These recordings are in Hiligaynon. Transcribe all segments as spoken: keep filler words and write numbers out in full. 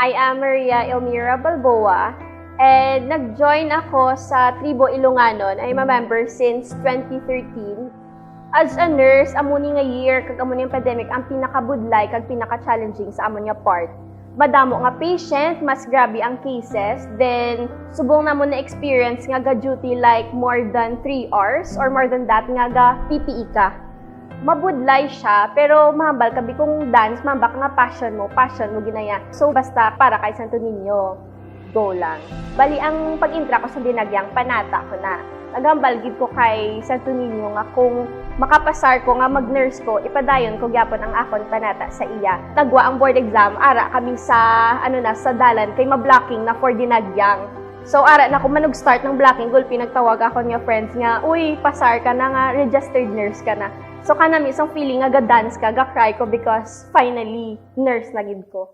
I am Maria Elmira Balboa, and nag-join ako sa Tribo Ilonganon. I'm a member since twenty thirteen. As a nurse, amo ni nga year kag amo ni ang pandemic ang pinakabudlay kag pinaka-challenging sa amon nga part. Madamo nga patient, mas grabe ang cases, then subong namon na-experience nga ga-duty like more than three hours or more than that nga ga-P P E ka. Mabudlay siya, pero mahambal ka bi kung dance, mahambal ka nga passion mo, passion mo ginaya. So basta para kay Santo Niño, go lang. Bali, ang pag-intra ko sa Dinagyang, panata ko na. Naghambal gid ko kay Santo Niño nga kung makapasar ko nga mag-nurse ko, ipadayon ko gyapon ang akon panata sa iya. Nagwa ang board exam, ara kami sa, ano na, sa dalan kay ma-blocking na for Dinagyang. So ara na ko manug-start ng blocking, gulpi nagtawag ako nga friends nga, "Uy, pasar ka na nga, registered nurse ka na." So kana mismong feeling nga ga-dance ka, ga-cry ko because finally nurse na gid ko.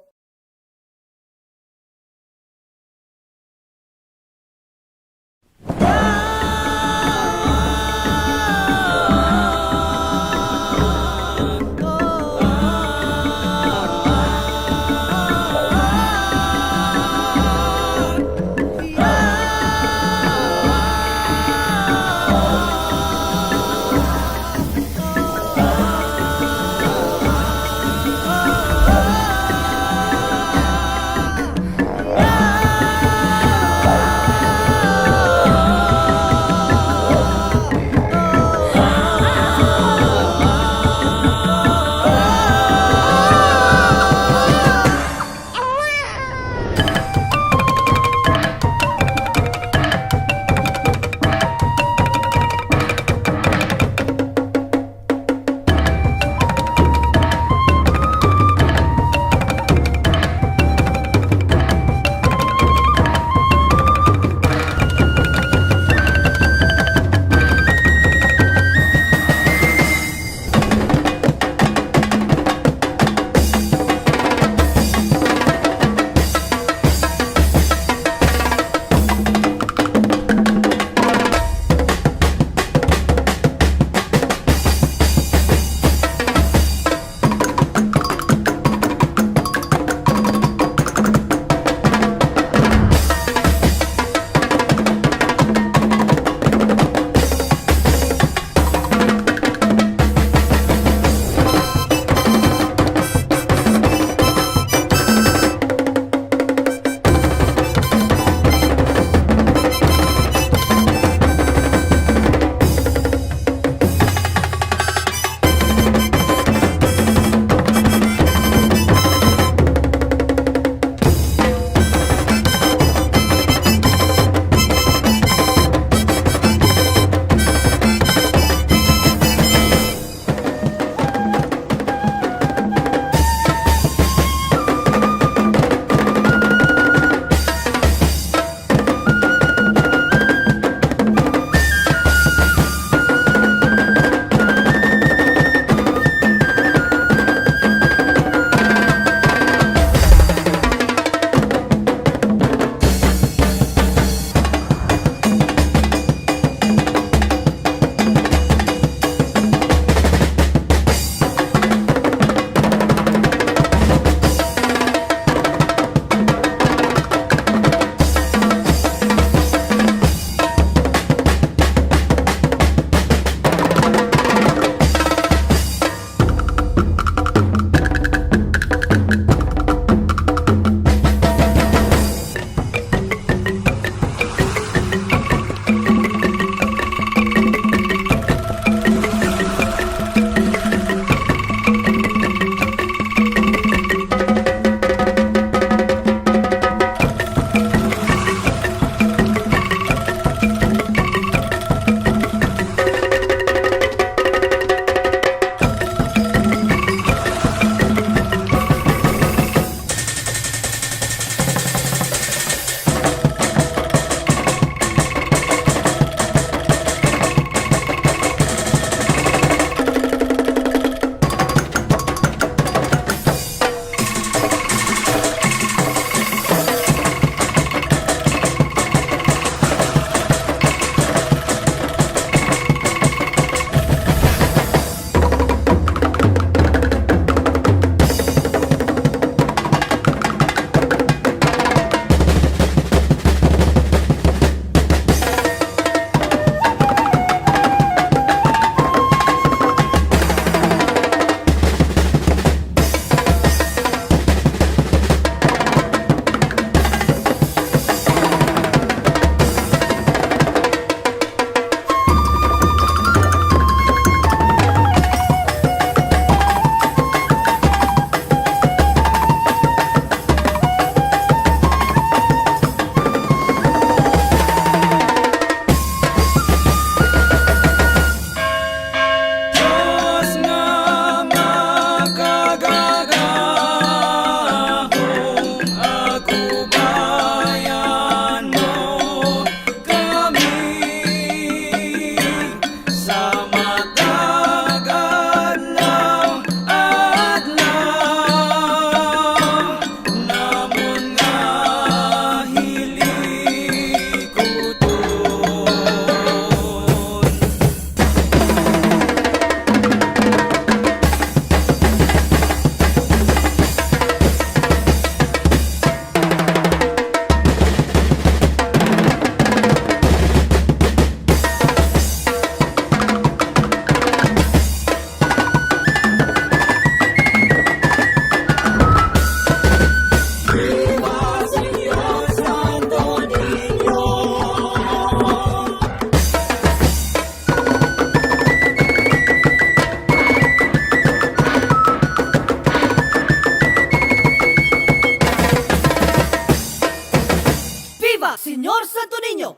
Santo Niño,